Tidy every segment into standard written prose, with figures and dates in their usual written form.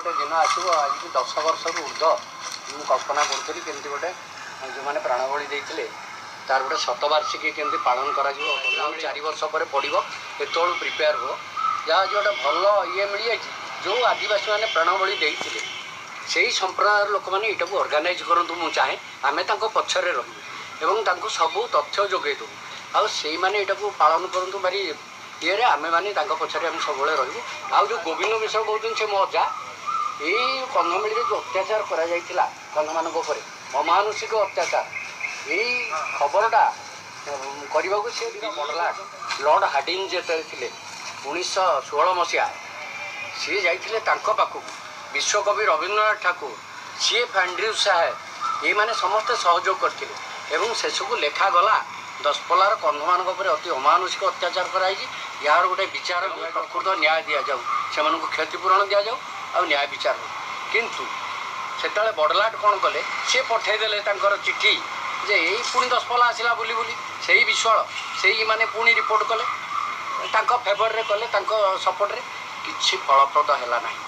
ଗୋଟେ ଦିନ ଆସିବ, ଆଜିକି 10 ବର୍ଷରୁ ଉର୍ଦ୍ଧ୍ୱ ମୁଁ କଳ୍ପନା କରୁଥିଲି କେମିତି ଗୋଟେ ଯେଉଁମାନେ ପ୍ରାଣବଳି ଦେଇଥିଲେ ତାର ଗୋଟେ ଶତବାର୍ଷିକୀ କେମିତି ପାଳନ କରାଯିବ। ଆଉ 4 ବର୍ଷ ପରେ ପଡ଼ିବ, ଏତେବେଳୁ ପ୍ରିପେୟାର ହୁଅ। ଯାହା ଆଜି ଗୋଟେ ଭଲ ଇଏ ମିଳିଯାଇଛି, ଯେଉଁ ଆଦିବାସୀମାନେ ପ୍ରାଣବଳି ଦେଇଥିଲେ ସେଇ ସମ୍ପ୍ରଦାୟର ଲୋକମାନେ ଏଇଟାକୁ ଅର୍ଗାନାଇଜ୍ କରନ୍ତୁ। ମୁଁ ଚାହେଁ ଆମେ ତାଙ୍କ ପଛରେ ରହିବୁ ଏବଂ ତାଙ୍କୁ ସବୁ ତଥ୍ୟ ଯୋଗାଇ ଦେବୁ, ଆଉ ସେଇମାନେ ଏଇଟାକୁ ପାଳନ କରନ୍ତୁ ଭାରି ଇଏରେ, ଆମେମାନେ ତାଙ୍କ ପଛରେ ଆମେ ସବୁବେଳେ ରହିବୁ। ଆଉ ଯେଉଁ ଗୋବିନ୍ଦ ମିଶ୍ର କହୁଛନ୍ତି ସେ ମୋ ଅଜା, ଏଇ କନ୍ଧମାଳରେ ଯେଉଁ ଅତ୍ୟାଚାର କରାଯାଇଥିଲା କନ୍ଧମାନଙ୍କ ଉପରେ, ଅମାନୁଷିକ ଅତ୍ୟାଚାର, ଏଇ ଖବରଟା କରିବାକୁ ସେ ବଡ଼ଲାଟ ଲର୍ଡ଼ ହାର୍ଡିଂ ଯେତେବେଳେ ଥିଲେ 1916 ମସିହା, ସିଏ ଯାଇଥିଲେ ତାଙ୍କ ପାଖକୁ। ବିଶ୍ୱକବି ରବୀନ୍ଦ୍ରନାଥ ଠାକୁର, ସିଏ ଫାଣ୍ଡ୍ରିଉ ସାହେବ, ଏଇମାନେ ସମସ୍ତେ ସହଯୋଗ କରିଥିଲେ ଏବଂ ଶେଷକୁ ଲେଖାଗଲା ଦଶପଲ୍ଲାର କନ୍ଧମାନଙ୍କ ଉପରେ ଅତି ଅମାନୁଷିକ ଅତ୍ୟାଚାର କରାଯାଇଛି, ଏହାର ଗୋଟେ ବିଚାର, ପ୍ରକୃତ ନ୍ୟାୟ ଦିଆଯାଉ, ସେମାନଙ୍କୁ କ୍ଷତିପୂରଣ ଦିଆଯାଉ ଆଉ ନ୍ୟାୟ ବିଚାର ହେଉ। କିନ୍ତୁ ସେତେବେଳେ ବଡ଼ଲାଟ କ'ଣ କଲେ, ସିଏ ପଠାଇଦେଲେ ତାଙ୍କର ଚିଠି ଯେ ଏଇ ପୁଣି ଦଶପଲ୍ଲା ଆସିଲା ବୁଲି ବୁଲି, ସେଇ ବିଶ୍ୱାଳ ସେଇ ମାନେ ପୁଣି ରିପୋର୍ଟ କଲେ, ତାଙ୍କ ଫେଭରରେ କଲେ, ତାଙ୍କ ସପୋର୍ଟରେ, କିଛି ଫଳପ୍ରଦ ହେଲା ନାହିଁ,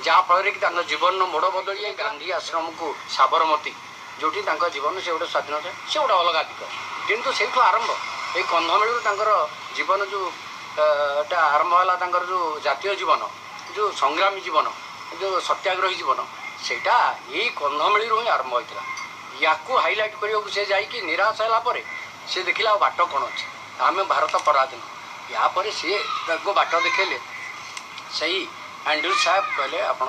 ଯାହାଫଳରେ କି ତାଙ୍କ ଜୀବନର ମୋଡ଼ ବଦଳି ଯାଇ ଗାନ୍ଧୀ ଆଶ୍ରମକୁ ସାବରମତୀ, ଯେଉଁଠି ତାଙ୍କ ଜୀବନ ସେ ଗୋଟେ ସ୍ୱାଧୀନତା, ସେ ଗୋଟେ ଅଲଗା ଦିଗ, କିନ୍ତୁ ସେଇଠୁ ଆରମ୍ଭ ଏଇ କନ୍ଧମାଳରୁ ତାଙ୍କର ଜୀବନ ଯେଉଁଟା ଆରମ୍ଭ ହେଲା, ତାଙ୍କର ଯେଉଁ ଜାତୀୟ ଜୀବନ, ଯେଉଁ ସଂଗ୍ରାମୀ ଜୀବନ, ଯେଉଁ ସତ୍ୟାଗ୍ରହୀ ଜୀବନ, ସେଇଟା ଏଇ କନ୍ଧମାଳିରୁ ହିଁ ଆରମ୍ଭ ହୋଇଥିଲା। ୟାକୁ ହାଇଲାଇଟ୍ କରିବାକୁ ସେ ଯାଇକି ନିରାଶ ହେଲା ପରେ ସେ ଦେଖିଲା ଆଉ ବାଟ କ'ଣ ଅଛି, ଆମେ ଭାରତ ପରାଧୀନ। ୟା ପରେ ସିଏ ତାଙ୍କୁ ବାଟ ଦେଖେଇଲେ ସେଇ ଆଣ୍ଡ୍ରିଉ ସାହେବ, କହିଲେ ଆପଣ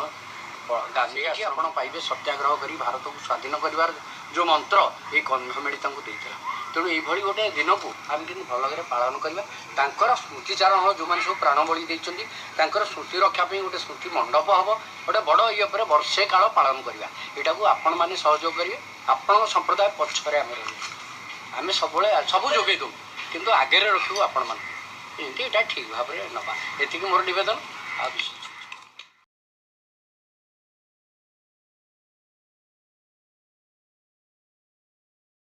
ଗାନ୍ଧୀ ଆପଣ ପାଇବେ ସତ୍ୟାଗ୍ରହ କରି ଭାରତକୁ ସ୍ୱାଧୀନ କରିବାର ଯେଉଁ ମନ୍ତ୍ର ଏଇ କନ୍ଧମାଳି ତାଙ୍କୁ ଦେଇଥିଲା। ତେଣୁ ଏଇଭଳି ଗୋଟେ ଦିନକୁ ଆମେ କେମିତି ଭଲ ଭାବରେ ପାଳନ କରିବା, ତାଙ୍କର ସ୍ମୃତିଚାରଣ ହେବ, ଯେଉଁମାନେ ସବୁ ପ୍ରାଣବଳି ଦେଇଛନ୍ତି ତାଙ୍କର ସ୍ମୃତି ରକ୍ଷା ପାଇଁ ଗୋଟେ ସ୍ମୃତି ମଣ୍ଡପ ହେବ, ଗୋଟେ ବଡ଼ ଇଏ ଉପରେ ବର୍ଷେ କାଳ ପାଳନ କରିବା। ଏଇଟାକୁ ଆପଣମାନେ ସହଯୋଗ କରିବେ, ଆପଣଙ୍କ ସମ୍ପ୍ରଦାୟ ପଛରେ ଆମେ ରହିବୁ, ଆମେ ସବୁବେଳେ ସବୁ ଯୋଗାଇ ଦେବୁ, କିନ୍ତୁ ଆଗରେ ରଖିବୁ ଆପଣମାନଙ୍କୁ, ଏମିତି ଏଇଟା ଠିକ୍ ଭାବରେ ନେବା, ଏତିକି ମୋର ନିବେଦନ। ଆଉ